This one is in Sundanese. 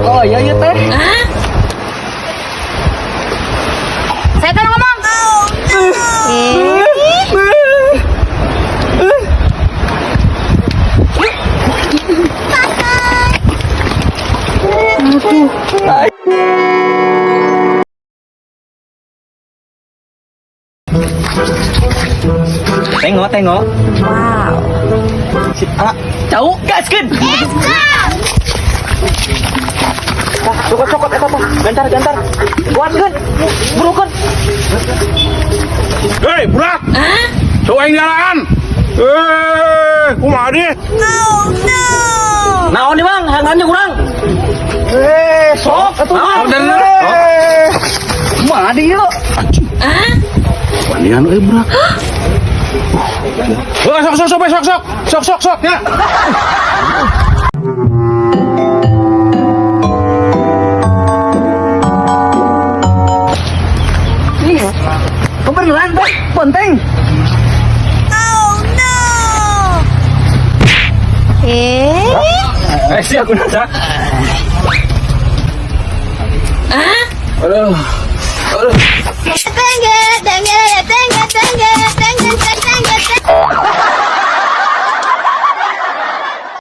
Oh, iya iya teh. Saya kan ngomong. Eh. Tengok, tengok. Wow. Si A, cau, gaskeun. Cokot cokot eta tah. Gantar gantar. Kuatkeun. Burukeun. Hei, budak. Coba yang jalan. Eh, kumaha deh? Naon nih, Bang? Hangannya kurang. Eh, sok atuh. Naon? Eh, kumaha deui ieu? Wanian euy budak. Eh, sok sok sok sok sok sok sok sok ya. Ih, kebeneran, Bang. Ponteng. Oh no. Eh. Eh, sih aku nasa. Aduh. Aduh. Tengge, tengge, tengge, tengge, tengge, tengge, tengge.